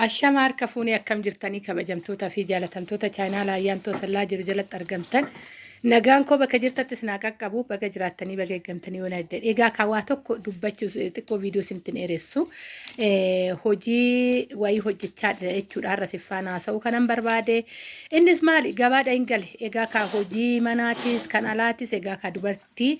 Ashama harka fuunee akkam jirtanii kabajamtoota fi jaalatamtoota chaayinaa Ayyaantoo Sallaa jiru jalatti argamtan. Nagaan koo bakka jirtatti isin haa qaqqabu baga jiraattanii baga eeggamtanii yoo na Egaa kan waa tokko dubbachuus xiqqoo viidiyoo isinitti dheeressu hojii wayii hojjechaa jechuudha har'a siffaan haasa'uu kanan barbaade. Innis maali gabaadha hin gale egaa ka hojii manaatis kan alaatis egaa ka dubartii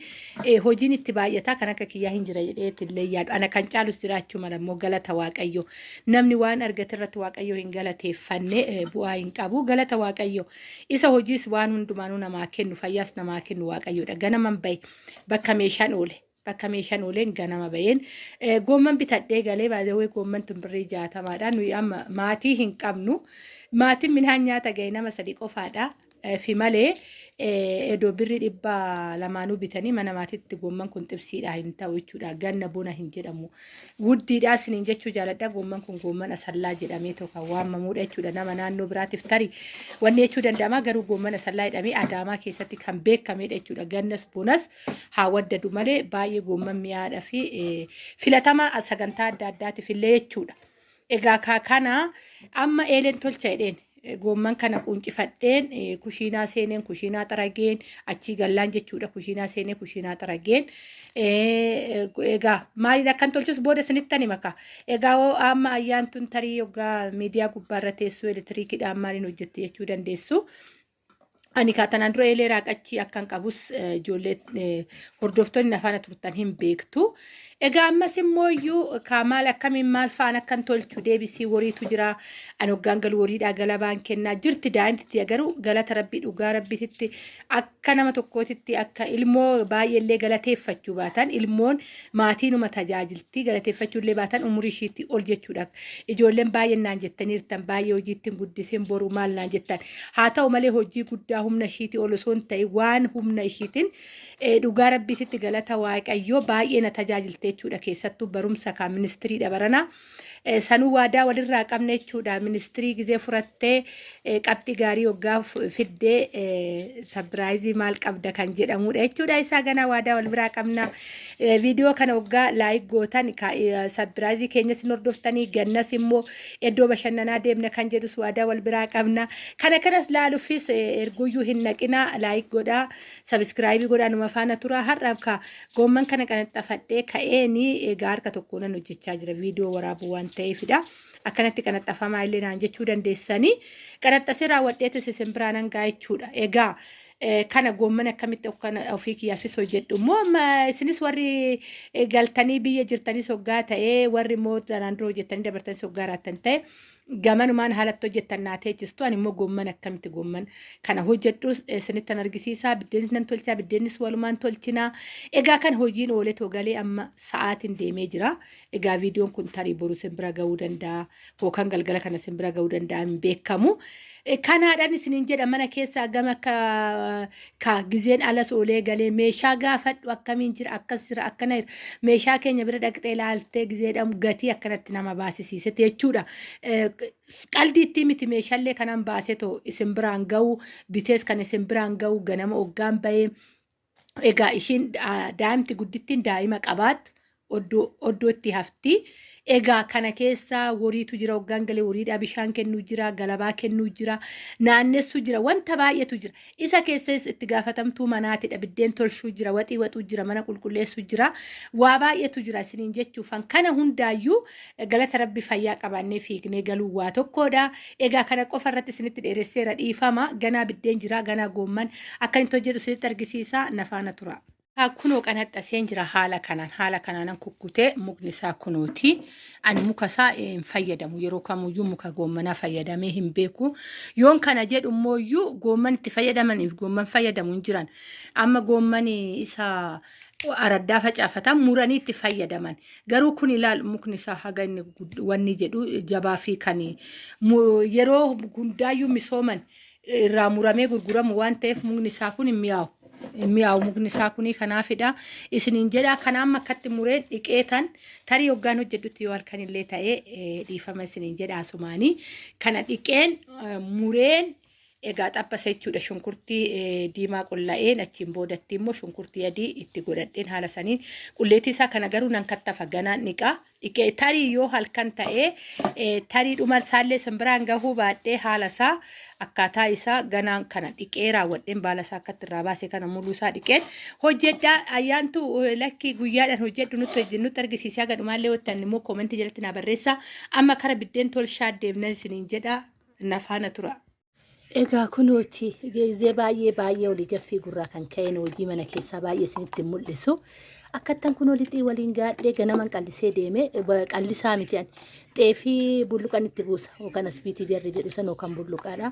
hojiin itti baay'ataa kan akka kiyyaa hin jira jedheetti illee yaadu ana kan caalus jiraachuu mala immoo galata waaqayyo namni waan argate irratti waaqayyo hin galateeffanne bu'aa hin qabu galata waaqayyo isa hojiis waan hundumaanuu namaa kennu fayyaas namaa kennu waaqayyoodha ganaman bahe bakka meeshaan oole bakka meeshaan ooleen ganama baheen goomman bitadhee galee baay'ee goomman tun birrii 60dha nuyi amma maatii hin qabnu maatiin midhaan nyaata ga'e nama sadi qofaadha fi malee edoo birrii 200nuu bitanii mana maatiitti goomman kun xibsiidha hin ta'u jechuudha ganna bona hin jedhamu wuddiidha isiniin jechuu jaaladha goomman kun goomman asallaa jedhamee tokko kan waamamuudha jechuudha nama naannoo biraatiif tarii wanni jechuu danda'ama garuu goomman asallaa jedhamee adaamaa keessatti kan beekamedha jechuudha gannas bonas haa waddadu malee baay'ee goomman mi'aadha fi filatama sagantaa adda addaatiif illee jechuudha. Egaa kaa kana amma eeleen tolcha jedheen goomman kana quuncifadheen kushiinaa seeneen kushiinaa xarageen achii gallaan jechuudha kushiinaa seenee kushiinaa xarageen egaa maaliin akkan tolchus booda isinitti hima kaa egaa hoo amma ayyaantuun tarii yoggaa miidiyaa gubbaarra teessuu elektiriikidhaan maaliin hojjetti jechuu dandeessu. Ani kaa tanaan dura eelee raaqachii akkan qabus ijoollee hordoftoonni na faana turtan hin beektu. Egaa ammas immoo iyyuu kaa maal akkamiin maal fa'aan akkan tolchu deebisii woriitu jira. Ani hoggaan galu woriidhaa galabaan kennaa jirti daa'imti tiyya garuu galata rabbii dhugaa rabbiititti akka nama tokkootitti akka ilmoo baay'eellee galateeffachuu baatan ilmoon maatiinuma tajaajilti galateeffachuullee baatan umurii ishiitti ol jechuudha. Ijoolleen baay'een naan jettaniirtan baay'ee hojiitti hin guddisin boru maal naan jettan. Haa ta'u malee hojii guddaa humna ishiitii ol osoo hin ta'in waan humna ishiitiin dhugaa rabbiititti galata waaqayyoo baay'ee na tajaajilte jechuudha keessattuu barumsa kaa ministiriidha baranaa. Sanuu waadaa walirraa qabne jechuudha. Ministirii gizee furattee qabxii gaarii hoggaa fiddee sabiraayizii maal qabda kan jedhamudha jechuudha. Isaa ganaa waadaa wal biraa qabna. Viidiyoo kana hoggaa laayik gootan sabiraayizii keenyas hin hordoftanii gannas immoo iddoo bashannanaa deemna kan jedhus waadaa wal biraa qabna. Kana kanas laaluufis erguyyuu hin naqina laayik godhaa sabiskiraayibii godhaa numa faana tura har'a ka Goomman kana qanaxxafadhee ka'eeni egaa harka tokkoonan hojjechaa jira viidiyoo waraabuu waan ta'eefidha. Akkanatti qanaxxafamaa illee naan jechuu dandeessanii. Qanaxxasee raawwadheetis isin biraa nan ga'a jechuudha. Egaa kana goomman akkamitti akkana ofii kiyyaafis hojjedhu immoo amma isinis warri galtanii biyya jirtanis hoggaa ta'ee warri immoo tanaan dura hojjettanii dabartanis hoggaa raattan ta'e gamanumaan haalatti hojjettan naa teechistu ani immoo goomman akkamitti goomman kana hojjedhus isinittan argisiisaa biddeenis nan tolchaa biddeenis walumaan tolchinaa egaa kan hojiin ooletoo galee amma sa'aatiin deemee jira egaa viidiyoon kun tarii boru isin bira ga'uu danda'a yookaan galgala kana isin bira ga'uu danda'a hin beekamu. Kanaadhaan isiniin jedha mana keessaa gama akka ka gizeen alas oolee galee meeshaa gaafadhu akkamiin jira akkas jira akkana jira meeshaa keenya bira dhaqxee ilaaltee gizeedhamu gatii akkanatti nama baasisiisete jechuudha. Qaldiitti miti meeshaalee kanan baasetoo isin biraan ga'u bitees kan isin biraan ga'u ganama oggaan bahee egaa ishiin daa'imti guddittiin daa'ima qabaat oddoo itti hafti. Egaa kana keessa woriitu jira hoggaan galee woriidhaa bishaan kennuu jira galabaa kennuu jira naannessuu jira wanta baay'eetu jira. Isa keessas itti gaafatamtuu manaatidha biddeen tolchuu jira waxii waxuu jira mana qulqulleessuu jira waa baay'eetu jira isiniin jechuufan kana hundaayyuu galata rabbi fayyaa qabaannee fiignee galuu waa tokkodha. Egaa kana qofa irratti isinitti dheeresseera dhiifama ganaa biddeen jira ganaa goomman akka inni hojjedhu isinitti argisiisa na faana tura. Kunoo qanaxxaseen jira haala kanaan haala kanaanan kukkutee mukni isaa kunooti. Ani muka isaa hin fayyadamu yeroo kamuyyuu muka goommanaa fayyadamee hin beeku. Yoon kana jedhu immooyyuu goomman itti fayyadamaniif goomman fayyadamu hin jiran. Amma goomman isa araddaa facaafatan muranii itti fayyadaman. Garuu kun ilaal mukni isaa haga inni wanni jedhu jabaa fi kan yeroo hundaayyuu misooman irraa muramee gurguramu waan ta'eef mukni isaa kun hin mi'aawu. Hin mi'aawu mukni isaa kuni kanaafidha. Isiniin jedha kana amma akkatti mureen dhiqeetan tarii hoggaan hojjedhutti yoo halkan illee ta'ee dhiifama isiniin jedha asumaanii. Kana dhiqeen mureen Egaa xabbasa jechuudha shunkurtii diimaa qulla'een achiin boodatti immoo shunkurtii adii itti godhadheen haala saniin qulleetii isaa kana garuu nan kattafa ganaan dhiqaa. Dhiqee tarii yoo halkan ta'ee tarii dhuma isaallee simbiraan gahuu baadhee haala isaa akkaataa isaa ganaan kana dhiqee raawwadheen baala isaa akkatti irraa baase kana muluu isaa dhiqeen hojjedhaa. Ayyaantu lakkii guyyaadhaan hojjedhu nutti nutti argisiisee haga dhumaallee wattan immoo koomentii jalatti naa barreessaa. Amma kara biddeen tolshaa deemnan isiniin jedha na faana tura. Egaa kunooti gizee baay'ee baay'ee olii gaffii gurraa kan ka'een hojii mana keessaa baay'ee isinitti mul'isu. Akkattan kunoo lixii waliin gaadhee ganaman qallisee deeme qallisaa miti ani xeefii bulluqan itti buusa yookaan asbiitii jarri jedhu san yookaan bulluqaadha.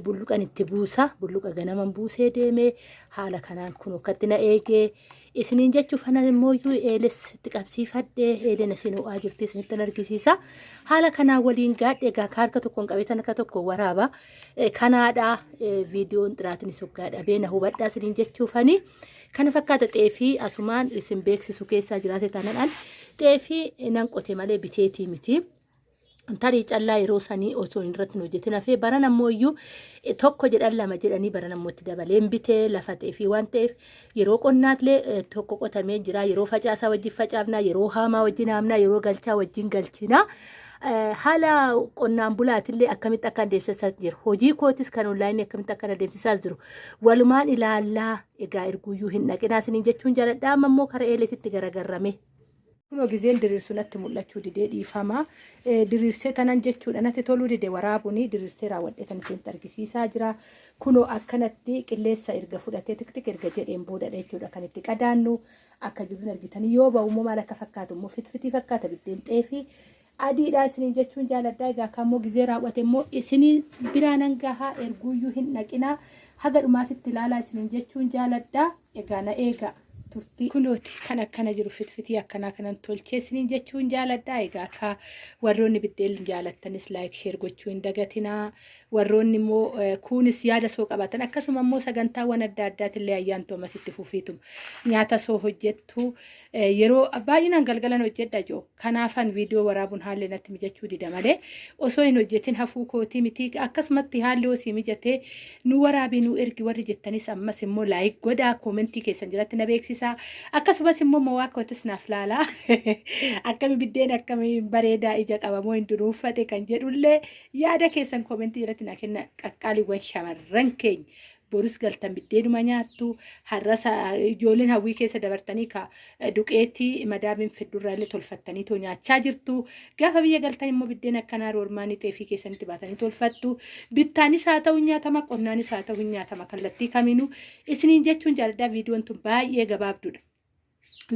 Bulluqan itti buusa bulluqa ganaman buusee deeme haala kanaan kun akkatti na eegee isiniin jechuuf ana immoo iyyuu eeles itti qabsiifadhe eeleen isin ho'aa jirti isinittan argisiisa. Haala kanaan waliin gaadhe egaa ka harka tokkoon qabee tan harka tokko waraaba. Kanaadha viidiyoon xiraatiin soggaa dhabee na hubadhaa isiniin jechuufani. Kana fakkaata xeefii asumaan isin beeksisu keessaa jiraate taanaan xeefii nan qote malee biteetii miti. Tarii callaa yeroo sanii osoo hin irratti hin hojjetin hafee baran ammoo iyyuu tokko jedhan lama jedhanii baran ammoo itti dabaleen bitee lafa xeefii waan ta'eef yeroo qonnaatillee tokko qotamee jira yeroo facaasaa wajjin facaafnaa yeroo haamaa wajjin haamnaa yeroo galchaa wajjin galchinaa. Haala qonnaan bulaatillee akkamitti akka adeemsisaa jiru hojii kootis kan onlaayinii akkamitti akka adeemsisaa jiru walumaan ilaallaa egaa erguuyyuu hin dhaqinaa isiniin jechuun jaaladha amma immoo kara eeleetitti garagarrame. Kunoo gizeen diriirsu natti mul'achuu didee dhiifama. Diriirsee tanan jechuudha natti toluu dide waraabuni diriirsee raawwadhee tan isinitti argisiisaa jira. Kunoo akkanatti qilleensa erga fudhatee tiktik erga jedheen boodadha jechuudha kan itti qadaannu akka jiruun argitanii yoo ba'u immoo maal akka fakkaatu immoo fitfitii fakkaata biddeen xeefii adiidha isiniin jechuun jaaladha. Egaa kammoo gizee raawwate immoo isiniin biraa nan gahaa erguuyyuu hin dhaqinaa haga dhumaatitti ilaalaa isiniin jechuun jaaladha. Egaa na eegaa. Turtii. Kunooti kan akkana jiru fitfitii akkanaa kanan tolchee isiniin jechuun jaaladha. Egaa akka warroonni biddeen jaalattanis like share gochuu hin dagatinaa. Warroonni immoo kuunis yaada soo qabaatan akkasuma immoo sagantaawwan adda addaatillee ayyaantu ammas itti fufiitu nyaata soo hojjettu yeroo baay'inaan galgalan hojjedha joo. Kanaafan viidiyoo waraabuun haalli natti mijachuu dida malee osoo hin hojjetin hafuu kootii miti. Akkasumatti haalli osii mijatee nu waraabii nu ergi warri jettanis ammas immoo like godhaa koomentii keessan jalatti na beeksisaa. Akkasumas immoo mawaa kootis naaf laalaa. Akkami biddeen akkami bareedaa ija qabamoo hin dunuunfate kan jedhullee yaada keessan koomentii jalatti na kenna qaqqaaliiwwan shamarran keenya. Borus galtan biddeenuma nyaattu har'as ijoolleen hawwii keessa dabartanii ka duqeetii madaamiin fiddurraa illee tolfattanii too nyaachaa jirtu. Gaafa biyya galtan immoo biddeen akkanaa roormaanii xeefii keessanitti baatanii tolfattu. Bittaanis haa ta'u nyaatama qonnaanis haa ta'u nyaatama kallattii kamiinuu isiniin jechuun jaaladhaa viidiyoon tun baay'ee gabaabduudha.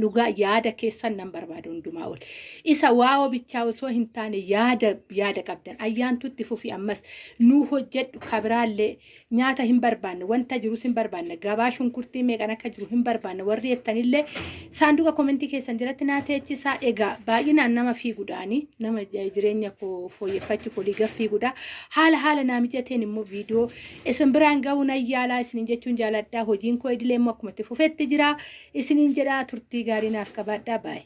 Dhugaa yaada keessan nan barbaada hundumaa ol. Isa waa'oo bichaa osoo hin taane yaada yaada qabdan ayyaantutti fufi ammas nuu hojjedhu kabiraallee nyaata hin barbaanne wanta jirus hin barbaanne gabaa shunkurtii meeqan akka jiru hin barbaanne warri jettanillee saanduqa komentii keessan jalatti naa teechisaa. Egaa baay'inaan nama fiiguudhaani nama jireenya koo fooyyeffachuuf olii gad fiiguudha. Haala haala naa mijateen immoo viidiyoo isin biraan ga'uu nan yaalaa isiniin jechuun jaaladha. Hojiin koo idilee immoo akkuma itti fufetti jira. Isiniin jedha turtii gaarii naaf qabaadhaa baay'ee.